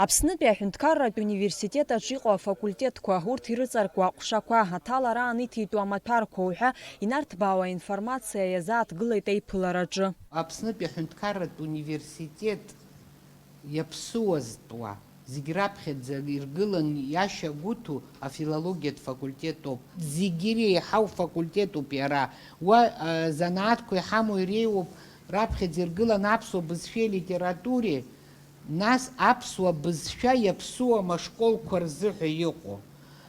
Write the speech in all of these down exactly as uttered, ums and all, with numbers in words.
Аԥснытәи аҳәынҭқарратә университет аҿы иҟоу афакультетқәа, урҭ ирыҵаркуа аҟәшақәа, аҭалара аан иҭитәу амаҭәарқәа уҳәа инарҭбаауа аинформациа иазааҭгылеит аиԥылараҿы. Аԥснытәи аҳәынҭқарратә университет иаԥсуазтәуа, зегь раԥхьаӡа иргылан иашьа гәыҭу афилологиатә факультет ауп. Зегь иреиҳау факультетуп иара. Уа, а, занааҭқәа иҳамоу иреиуоуп, раԥхьаӡа иргылан аԥсуа бызшәеи литературеи, нас аԥсуа бызшәа иаԥсуам ашколқәа рзы ҳәа иҟоу.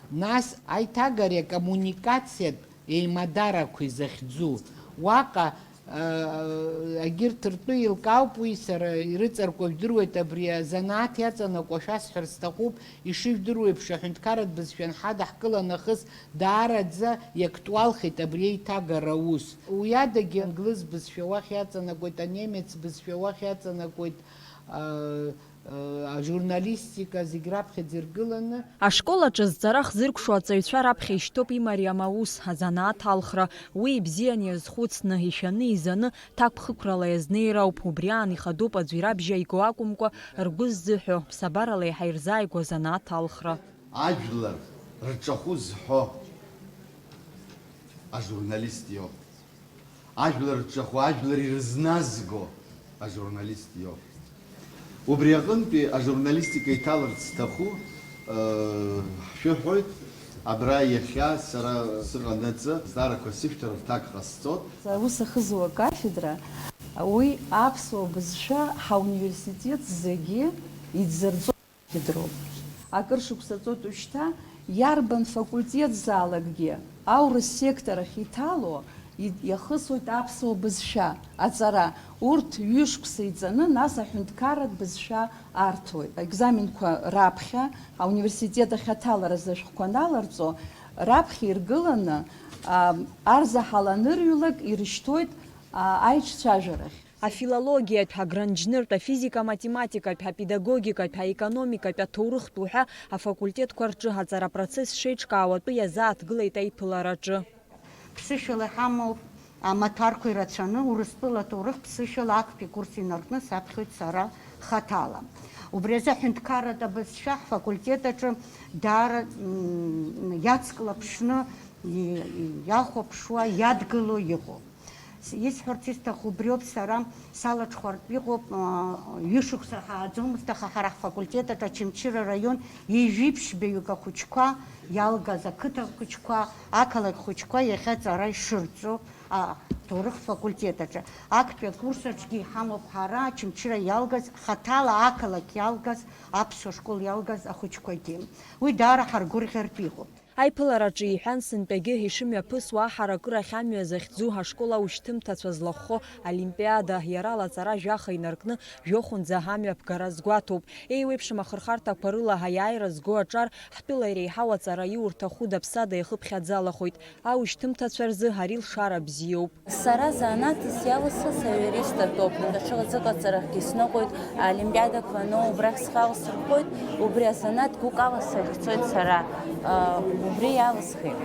Нас аиҭагареи акоммуникациатә еимадарақәеи захьӡу. Уаҟа, э, егьырҭ ртәы еилкаауп уи, сара ирыҵаркуа жәдыруеит, абри азанааҭ иаҵанакуа шәасҳәар сҭахуп, ишыжәдыруа еиԥш, аҳәынҭқарратә бызшәа анҳадаҳкыла нахыс даараӡа иактуалхеит абри аиҭагара аус. Уи адагьы англыз бызшәа уахь иаҵанакуеит, анемец бызшәа уахь иаҵанакуеит, э, ажурналистика зегь раԥхьаӡа иргыланы. Ашкол аҿы зҵара хзыркәшо аҵаҩцәа раԥхьа ишьҭоуп имариам аус, азанааҭ алхра. Уи ибзиан иазхәыцны, ишәаны, изаны, ҭакԥхықәрала иазнеир ауп. Убри аан ихадоуп аӡә ирабжьа иго акәымкәа, ргәы ззыҳәо, ԥсабарала еиҳа ирзааигәоу азанааҭ алхра. Ажәлар рҿахәы зҳәо ажурналист иоуп. Ажәлар рҿахәы, ажәлар ирызназго ажурналист иоуп. Убри аҟынтәи ажурналистика иҭаларц сҭаху, э, ҳшәыҳәоит, абра иахьа сара сыҟанаҵы, азҵаарақәа сышәҭар рҭак ҟасҵот. Аус ахызуа акафедра, уи аԥсуа бызшәа ҳауниверситет зегьы идзырҵо. Ҳидроуп. Акыр шықәса ҵоит уажәшьҭа, иарбан факультетзаалакгьы аурыс сектор ахь иҭало, и-, иахысуеит аԥсуа бызшәа аҵара. Урҭ ҩышықәса иҵаны, нас аҳәынҭқарратә бызшәа арҭоит. Аекзаменқәа раԥхьа, ауниверситет ахь аҭаларазы ашәҟәқәа аналарҵо, раԥхьа иргыланы, а, арзаҳал анырҩлак ирышьҭоит, а, аиҿцәажәарахь. Афилологиатә, агранџьныртә, афизика-математикатә, апедагогикатә, аекономикатә, аҭоурыхтә уҳәа афакультетқәа рҿы аҵара апроцесс шеиҿкаауа атәы иазааҭгылеит аиԥылараҿы. Ԥсышәала иҳамоуп амаҭәарқәа ирацәаны, Урыстәыла аҭоурых ԥсышәала актәи акурс инаркны саԥхьоит сара хаҭала. Убри азы аҳәынҭқарратә абызшәа ҳфакультет аҿы даара, м, иацклаԥшны, и-, иахәаԥшуа, иадгыло иҟоуп. Исҳәарц исҭаху убриоуп, сара салаҽхәартә иҟоуп, аа, ҩышықәса ҳааӡомызт, аха ҳара ҳфакультет аҿы Очамчыра араион ҩажәи ԥшьбаҩык ахәыҷқәа иалгаз, ақыҭа хәыҷқәа, ақалақь хәыҷқәа иахьа аҵара ишырҵо аҭоурых факультет аҿы. Актәи акурс аҿгьы иҳамоуп ҳара Очамчыра иалгаз, хаҭала ақалақь иалгаз аԥсуа школ иалгаз ахәыҷқәагьы. Уи даара ҳаргәырӷьартә иҟоуп. Аиԥылараҿы иҳәан, сынтәагьы ишымҩаԥысуа аҳаракыра ахь амҩа захьӡу ашкол аушьҭымҭацәа злахәхо олимпиада, иара лаҵара жәаха инаркны жәохәынӡа амҩаԥгара азгәаҭоуп. Еиуеиԥшым ахырхарҭақәа рыла аиааира зго аҿар, ҳтәыла иреиҳау аҵара иурҭаху даԥсада иахыԥхьаӡалахоит. Аушьҭымҭацәа рзы ари лшара бзиоуп. Сара занааҭс иаласхыз аиуристатәоуп, даҽа ӡык аҵарахьгьы сныҟәоит, олимпиадақәа ану, убрахь схы аласырхәоит, убри азанааҭ гәыкала сахьцоит сара, а, убри иаласхит.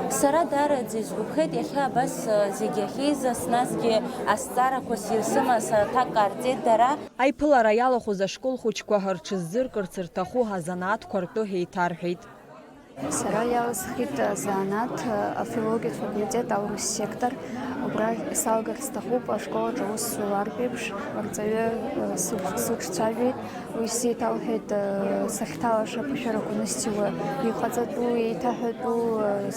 Сара даараӡа исгәаԥхеит иахьа абас, а, зегь ахьеизаз, насгьы азҵаарақәа сирсымаз аҭак ҟарҵеит дара. Аиԥылара иалахәыз ашкол хәыҷқәа рҽыззыркырц рҭаху азанааҭқәа ртәы еиҭарҳәеит. Сара иаласхит азанааҭ, афилологиатә факультет аурыс сектор. Убра салгар сҭахуп, ашкол аҿы аус зуартә еиԥш, арҵаҩы, сыҿ-, сыҿцәажәеит. Уи сеиҭалҳәеит, сахьҭалаша аԥышәарақәа анысҵиуа иҟаҵатәу, еиҭаҳәатәу,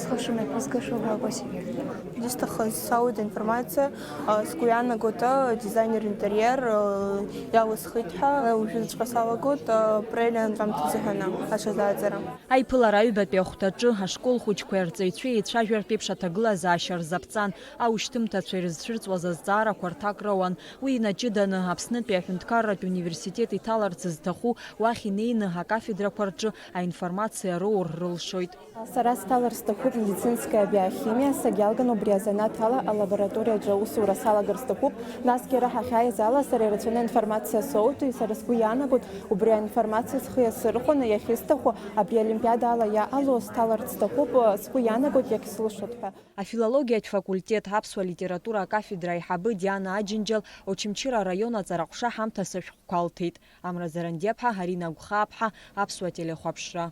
схы шымҩаԥызгаша ҳәа убас егьырҭ. Исҭахыз сауит аинформациа, сгәы иаанагоит, дизайнер интериер, иаласхит ҳәа, уажәыҵәҟьа салагоит, апрель анҵәамҭа азыҳәан аҽазааӡара. Аиԥылара аҩбатәи ахәҭаҿы ашкол хәыҷқәеи арҵаҩцәеи еицәажәартә еиԥш аҭагылазаашьа рзаԥҵан, аушьҭымҭацәа ирызцәырҵуаз азҵаарақәа рҭак роуан. Уи инаҷыданы, Аԥснытәи аҳәынҭқарратә университет иҭаларц зҭаху уахь инеины акафедрақәа рҿы аинформациа роур рылшоит. Сара сҭалар сҭахуп медицинская биохимиа, сагьалган убри азанааҭ ала алабораториаҿы аусура салагар сҭахуп, насгьы ара ҳахьааиз ала сара ирацәаны аинформациа соуит, сара сгәы иаанагоит, убри аинформациа схы иасырхәаны, иахьысҭаху абри аолимпиада ала иаҟало сҭаларц сҭахуп, сгәы иаанагоит, иагьсылшоит ҳәа. Афилологиатә факультет, аԥсуа Литература акафедра аиҳабы Диана Аџьынџьал Очамчыра араион аҵараҟәша ҳамҭас ашәҟәқәа алҭеит. Амра Зарандиаԥҳа, Арина Агәхааԥҳа, Аԥсуа телехәаԥшра.